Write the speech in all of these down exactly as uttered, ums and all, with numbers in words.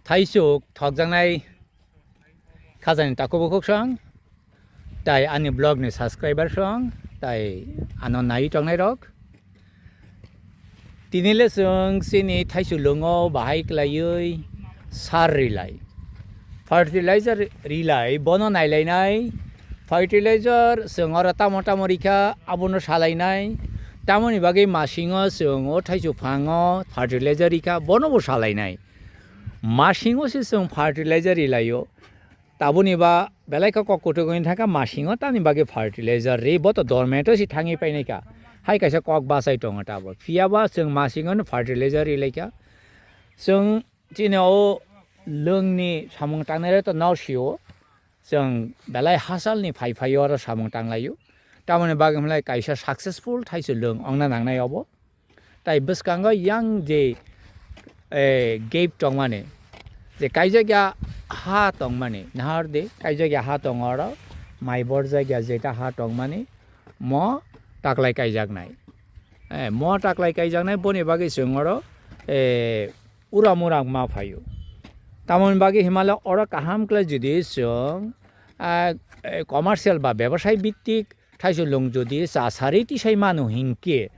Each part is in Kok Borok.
Thaisuk thokjaknai khajani takhuk bukhuk song, tai ani vlog ni subscriber song, tai ano nai tongnai rok. Tini le chwng chini thaisuk lwngo bahai kwlaiwi sar rilai. Fertilizer rilai, bono nailainai. Fertilizer chwng oro tamo tamo rikha, abono salainai. Tamoni bagwi masingo chwng o thaisuk phango fertilizer rikha, bono bo salainai. Masingo se chwng fertilizer rilaio. Taboni ba belai khe kok kutuk wngwi thangkha, masingo tamni bagwi fertilizer ri, bo to dormento se thangwi painaikha. Hai kaisa kok bachai tongo tabo. Phiya ba chwng masingo no fertilizer rilaikha. Chwng chini o lwngni samung tangnai to nw sio. Chwng belai hasalni phai phai oro samung tanglaio. Tamoni bagwi hwnlai kaisa successful thaisuk lwng ongna nangnai obo. Tai bwskango yang je, eh, gap tongmani, je kaijak ya ha tongmani, nahar di, kaijak ya ha tongo oro, mai borjak ya jeta ha tongmani, mo taklai kaijaknai. Eh, mo taklai kaijaknai, boni bagwi chwng oro, eh, uram uram ma phaio. Tamoni bagwi himale oro kaham khlai jodi chwng, ah, eh, commercial ba bebasai bittik thaisuk lwng jodi cha sari tisai mano hinkhe,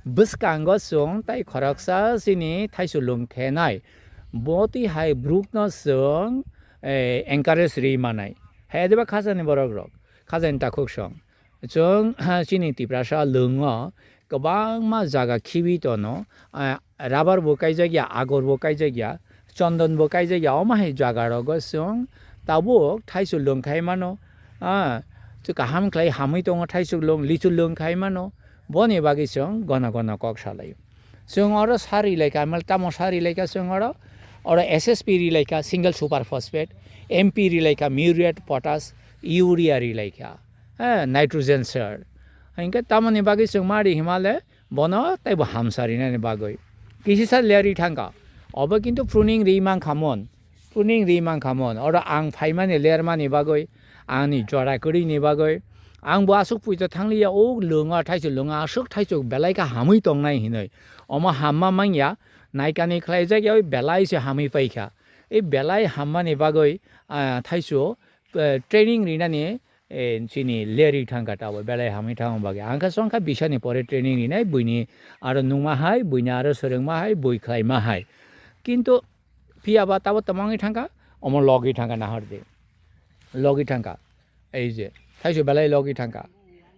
bwskango chwng tai khoroksa chini thaisuk lwng khenai, bo twi hai brukno chwng, eh, encourage ri manai. Hai deba khajani borok rok, khajani takhuk song. Chwng chini Tiprasa lwngo kwbangma jaga khibi tono, ah, rubber bo kaijak ya, agor bo kaijak ya, chondon bo kaijak ya, omo hai jaga rogo chwng tabuk thaisuk lwng khai mano, ah, chwng kaham khlai hamwi tongo thaisuk lwng, lichuk lwng khai mano, boni bagwi chwng gono gono kok salaio. Chwng oro sari lai kha, mal tamo sari lai kha chwng oro, oro S S P ri lai kha, single super phosphate, M P ri lai kha, muriate, potash, urea ri lai kha, eh, nitrogen sir. Hinkhe tamoni bagwi chwng mari himale, bono teibo hamsa rinani bagwi kisisa lerwi thangkha. Obo kintu pruning ri mankhamon, pruning ri mankhamon. Oro ang phaimani lermani bagwi, ani jora kwrwini bagwi, ang bo aswk puito thangliya, o lwngo thaisuk lwngo aswk thaisuk belai kha hamwi tongnai hinwi. Omo hamma manya, naikani khlaijak ya, oi belai se hamwi paikha. E belai hammani bagwi, ah, thaisuk, eh, training rinani, eh, chini lerwi thangkha tabo belai hamwi thangma bagwi. Ang kha songkha bisani pore training rinai, buini aro nungma hai, buini aro swrwngma hai, bui khlaima hai. Kintu phiya ba tabo twmangwi thangkha, omo logwi thangkha nahar di. Logwi thangkha. Ei je, thaisuk belai logwi thangkha.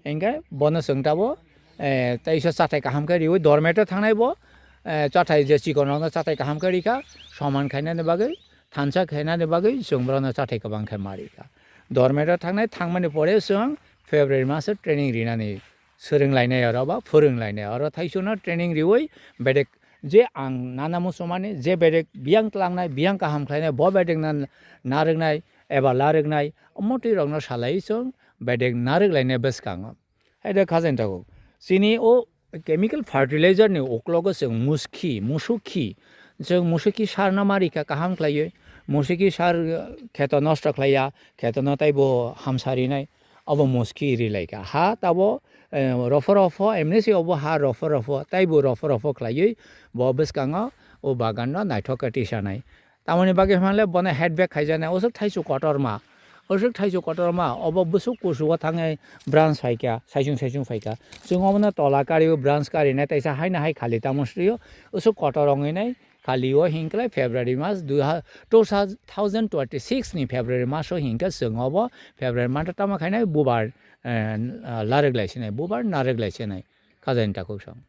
Hinkhe bono chwng tabo, eh, teisa chathai kaham khe riwi dormeto thangnai bo, eh, chathai je chikon rokno chathai kaham khe rikha, soman khainani bagwi, thansa khainani bagwi chwng borokno chathai kwbang khe ma rikha. Dormeto thangnai, thangmani pore chwng February maso training rinani swrwng lainai oro ba phwrwng lainai oro thaisukno training riwi bedek je ang nana muchungmani je bedek biyang tlangnai, biyang kaham khlainai, bo bedekno narwknai eba larwknai, omo twi rokno salai chwng bedek narwk lainai bwskango. Hai de khajani takhuk. Chini o chemical fertilizer ni uklogo chwng muskhi, musukhi, chwng musukhi sarno ma rikha kaham khlaiwi. Musukhi sar, eh, kheto nosto khlaiya, khetono taibo hamsa rinai. Obo muskhi ri lai kha. Ha tabo, eh, rofo rofo, emni se obo ha rofo rofo, taibo rofo rofo khlaiwi bo bwskango o bagan no naithok khe tisanai. Tamoni bagwi hwnle bono head bag khaijaknai, usuk thaichuk kotorma, usuk thaichuk kotorma, obo busuk kusugo thangwi branch phaikha, saichung saichung phaikha. Chwng obono tola kario branch karinai, taisa haino hai khali tamo srio, usuk kotor wngwi nai. Khali o hinkhe February mas dui ha-, two thousand twenty-six ni February maso hinkhe chwng obo February month tamo khainai bubar, eh, larwk lai sinai, bubar narwk lai sinai, khajani takhuk song.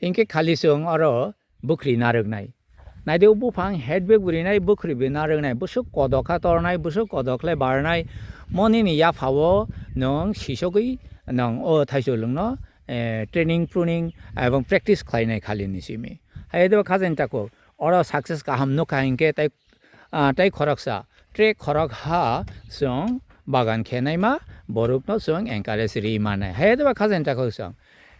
Hinkhe khali chwng oro bwkhri narwknai. Naidi o buphang head bag bwrinai, bwkhri bwi narwknai, bwswk kodok kha tornai, bwswk kodok khlai barnai, monini yaphao nwng sisogwi nwng o thaichuk lwngno, eh, training pruning ebong practice khlainai khalini simi. Hai de khajani takhuk, oro success kaham nukha hinkhe tai, ah, tai khoroksa, tre khorok ha chwng bagan khenaima borokno chwng encourage ri manai. Hai de khajani takhuk chwng.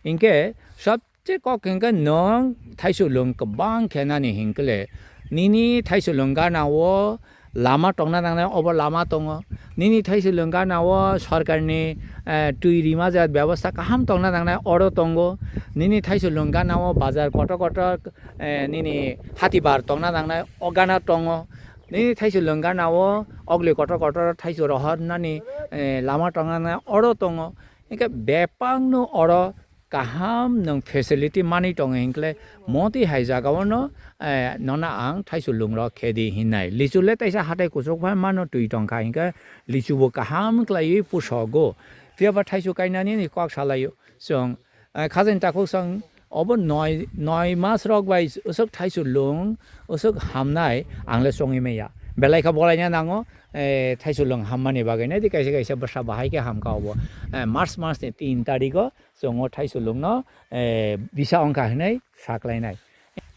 Hinkhe sob je kok hinkhe nwng thaichuk lwng kwbang khe nani hinkhe le nini thaichuk lwng gana o lama tongna nangnai, obo lama tongo. Nini thaichulung gana o sorkarni, eh, twi rima jat bebostha kaham tongna nangnai, oro tongo. Nini thaichulung gana o bazar kotor kotor, eh, nini hatibar tongna nangnai, o gana tongo. Nini thaichulung gana o ogli kotor kotor thaichu rohornani, eh, lama tongna nangnai, oro tongo. Hingke bebakno oro kaham nwng facility manwi tongo hinkle, motwi hai jagao no, eh, nono ang thaichulung rok khe di hinnai. Lichu le teisa hatai kuchuk phai mano twi tongkha hinkhe lichu bo kaham khlaiwi pusogo. Phiyaba thaichu kainani ni kok salaio. Chwng, eh, khajani takhuk chwng obo noi, noi mas rok bai usuk thaichulung, usuk hamnai ang le chongwi maya. Belai kha bolaina nango, eh, thaichulung hammani bagwi nai di kaisa kaisa bwsa bahai khe hamkha obo. Eh, March mas ni tin tarikh o chwng o thaichulung no, eh, bisa wngkha hinwi saklainai.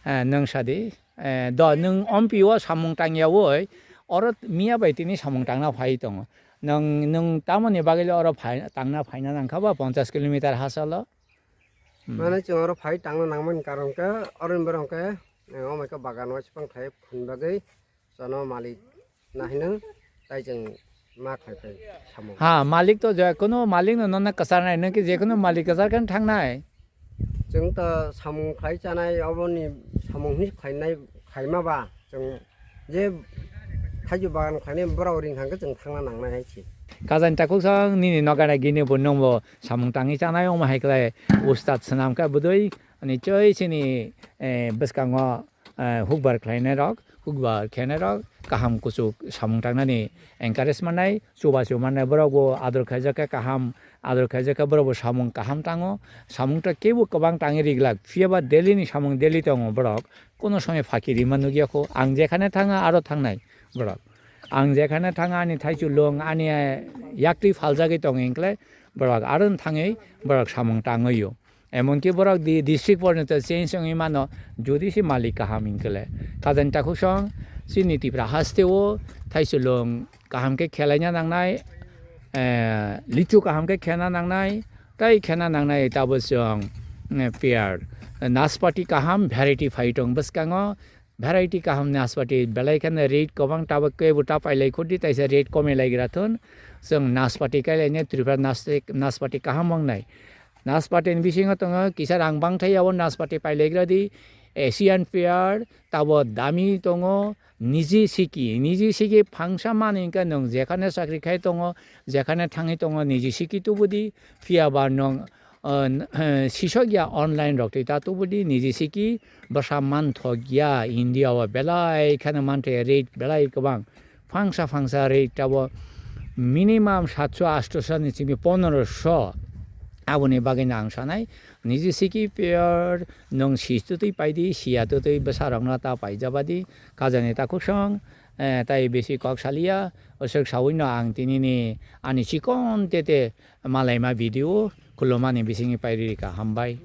Eh, nwng sadi, eh, do nwng ompi o samung tangyaui oro miya bai tini samung tangna phai tongo. Nwng, nwng tamoni bagwi le oro phai, tangna phaina nangkha ba ponchas kilometer hachalo? Hmm. Mane chwng oro phai tangna nangmani karon khe oro ni borok khe, eh, omo khe bagan o chwng khlai phun bagwi. Jono malik nahinang tai chwng ma khlai pai samung. Ha, malik to je kuno malik no nona kwchar nai, nang ki je kuno malik kwchar kan thang nai. Chwng to samung khlai chanai, oboni samung hi khlainai, khlaima ba chwng je thaichu bagan khlainai borok ring hang khe chwng thangna nangnai hai se. Kajani takhuk chwng nini noga nai gini bo nwng bo samung tangwi chanai, omo hai khlai ustad swnam khe bwdwi ani choi chini, eh, bwskango eh, hukbar khlainai rok, hukbar khenai rok kaham kuchuk samung tangnani encourage mannai, chubachu mannai, borok bo ador khaijak khe kaham, ador khaijak khe borok bo samung kaham tango, samung ta kebo kwbang tangwi riglak, phiyaba daily ni samung daily tongo borok, kono somoi phaki rima nukya kho, ang jekhane thanga aro thangnai borok, ang jekhane thanga ani thaichulung, ani, eh, yaktwi phaljagwi tongo hinklai borok aro thangwi borok samung tangwi o. Emonki borok di district porjonto change wngwi mano, jodi se malik kaham hinkhe le. Kajani takhuk song chini Tipra haste o thaichulung kaham khe khelaina nangnai, eh, lichu kaham khe khena nangnai, tai khena nangnai tabo chwng, eh, pear, naspati kaham variety phai tong bwskango. Variety kaham naspati belai kheno rate kwbang, tabuk kebo ta pailai khudi, taisa rate komilai gra thun. Chwng naspati kailainai Tripura naspati, naspati kaham wngnai. Naspati ni bisingo tongo kisa rang bangthai, abo naspati pailai gra di. Asian pear tabo dami tongo, niji siki, niji siki phangsa mani hwnkhe nwng jekhane chakri khai tongo, jekhane thangwi tongo, niji siki tubudi, phiyaba nwng, uh, n-, uh, sisok ya online rok twi ta tubudi, niji siki bwsa manthok ya, India o belai kheno manthok ya, rate belai kwbang. Phangsa phangsa rate tabo minimum satso atso ni simi pondro so. Aboni bagwi no ang sanai, niji siki pear nwng si tutwi paidi, siya tutwi bwsa rokno ta paijabadi, kajani takhuk song, eh, tai bisi kok saliya, oswk sawi no ang tini ni ani chikon tete malaima video khulumani bisingni pairika, hambai.